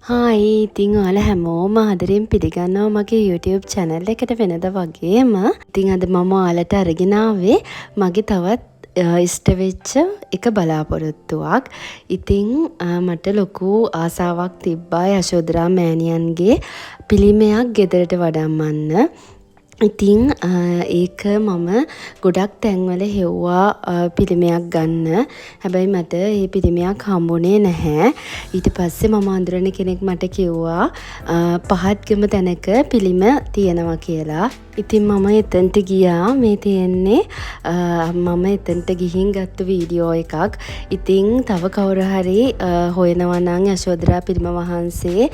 Hi, ඉතින් ඔයාලා හැමෝම ආදරෙන් පිළිගන්නවා මගේ YouTube channel එකට වෙනද වගේම. ඉතින් අද මම ඔයාලට අරගෙන ආවේ මගේ තවත් ඉෂ්ට වෙච්ච එක බලාපොරොත්තුවක්. ඉතින් මට ලොකු ආසාවක් තිබ්බා යශෝදරා මෑණියන්ගේ පිළිමයක් ගෙදරට වඩම්මන්න. ඉතින් ඒක මම ගොඩක් තැන්වල හෙව්වා පිළිමයක් ගන්න. හැබැයි මට ඒ පිළිමයක් හම්බුනේ නැහැ. ඊට පස්සේ මම අඳුරන කෙනෙක් මට කිව්වා පහත්ගම තැනක පිළිම තියෙනවා කියලා. ඉතින් මම එතනට ගියා. මේ තියෙන්නේ මම එතනට ගිහින් ගත්ත වීඩියෝ එකක්. ඉතින් තව කවුරු හරි හොයනවා නම් යශෝදරා පිළිම වහන්සේ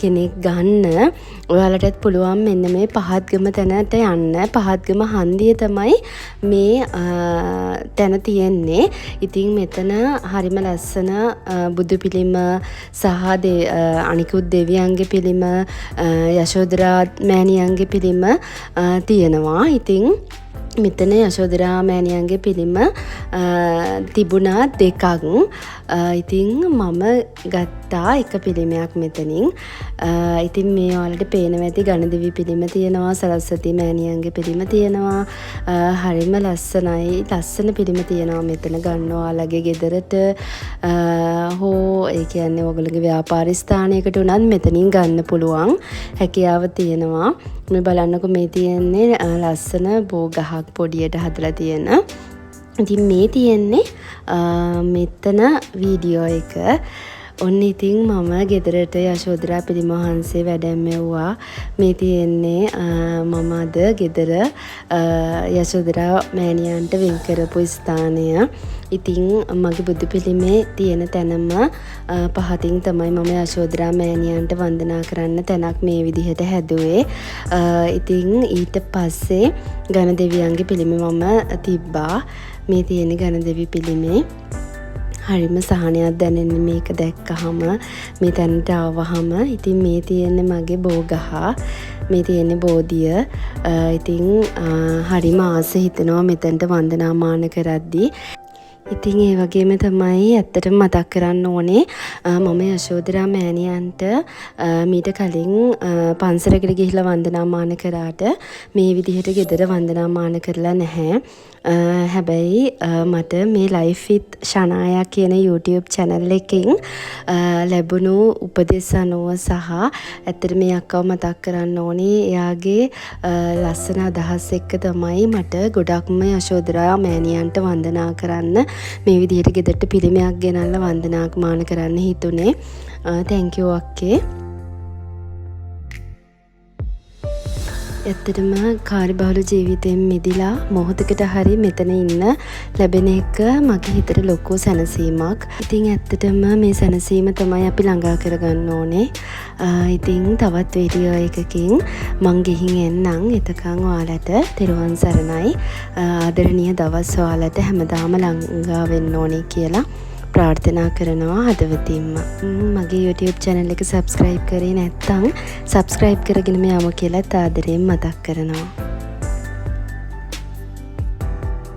කෙනෙක් ගන්න, ඔයාලටත් පුළුවන් මෙන්න මේ පහත්ගම තැනට යන්න. පහත්ගම හන්දිය තමයි මේ තැන තියෙන්නේ. ඉතින් මෙතන හරිම ලස්සන බුදු පිළිම සහ අනිකුත් දෙවියන්ගේ පිළිම, යශෝදරා මෑණියන්ගේ පිළිම තියෙනවා. ඉතින් මෙතන යශෝදරා මෑණියන්ගේ පිළිම තිබුණා දෙකක්. ඉතින් මම ගත්තා එක පිළිමයක් මෙතනින්. ඉතින් මේ ඔයාලට පේනවා ඇති ගණදෙවි පිළිම තියෙනවා, සරස්වති මෑණියන්ගේ පිළිම තියෙනවා. හරිම ලස්සනයි. ලස්සන පිළිම තියෙනවා මෙතන ගන්න ඔයාලගේ ගෙදරට හෝ ඒ කියන්නේ ඔයගොල්ලෝගේ ව්‍යාපාර ස්ථානයකට වුණත් මෙතනින් ගන්න පුළුවන් හැකියාව තියෙනවා. මේ බලන්නකෝ, මේ තියෙන්නේ ලස්සන බෝ ගහක් පොඩියට හදලා තියෙන. ඉතින් මේ තියෙන්නේ මෙතන වීඩියෝ එක. ඔන්න ඉතින් මම ගෙදරට යශෝදරා පිළිම වහන්සේ වැඩැම්මෙව්වා. මේ තියෙන්නේ මම අද ගෙදර යශෝදරා මෑණියන්ට වෙන් කරපු ස්ථානය. ඉතින් මගේ බුදු පිළිමේ තියෙන තැනම පහතින් තමයි මම යශෝදරා මෑණියන්ට වන්දනා කරන්න තැනක් මේ විදිහට හැදුවේ. ඉතින් ඊට පස්සේ ගණ දෙවියන්ගේ පිළිමේ මම තිබ්බා. මේ තියෙන්නේ ගණ දෙවි පිළිමේ. හරිම සහනයක් දැනෙන්නේ මේක දැක්කහම, මේ තැනට ආවහම. ඉතින් මේ තියෙන්නේ මගේ බෝ ගහ. මේ තියෙන්නේ බෝධිය. ඉතින් හරිම ආස හිතෙනවා මෙතනට වන්දනාමාන කරද්දි. ඉතින් ඒ වගේම තමයි ඇත්තටම මතක් කරන්න ඕනේ, මම යශෝදරා මෑණියන්ට මීට කලින් පන්සලකට ගිහිල්ලා වන්දනාමාන කරාට මේ විදිහට ගෙදර වන්දනාමාන කරලා නැහැ. හැබැයි මට මේ ලයිෆ් විත් ෂනායා කියන YouTube channel එකෙන් ලැබුණු උපදෙස් අනුව සහ ඇත්තට මේ අක්කව මතක් කරන්න ඕනේ, එයාගේ ලස්සන අදහස් එක්ක තමයි මට ගොඩක්ම යශෝදරා මෑණියන්ට වන්දනා කරන්න මේ විදිහට ගෙදරට පිළිමයක් ගෙනල්ලා වන්දනාමාන කරන්න හිතුනේ. Thank you අක්කේ. ඇත්තටම කාර්යබහුල ජීවිතයෙන් මිදිලා මොහොතකට හරි මෙතන ඉන්න ලැබෙන එක මගේ හිතට ලොකු සැනසීමක්. ඉතින් ඇත්තටම මේ සැනසීම තමයි අපි ළඟා කරගන්න ඕනේ. ඉතින් තවත් වීඩියෝ එකකින් මං ගිහින් එන්නම්. එතකන් ඔයාලට තෙරුවන් සරණයි. ආදරණීය දවස් ඔයාලට හැමදාම ළඟා වෙන්න ඕනේ කියලා ප්‍රාර්ථනා කරනවා හදවතින්ම. මගේ YouTube channel එක subscribe කරේ නැත්නම් subscribe කරගෙනම යමු කියලත් ආදරයෙන් මතක් කරනවා.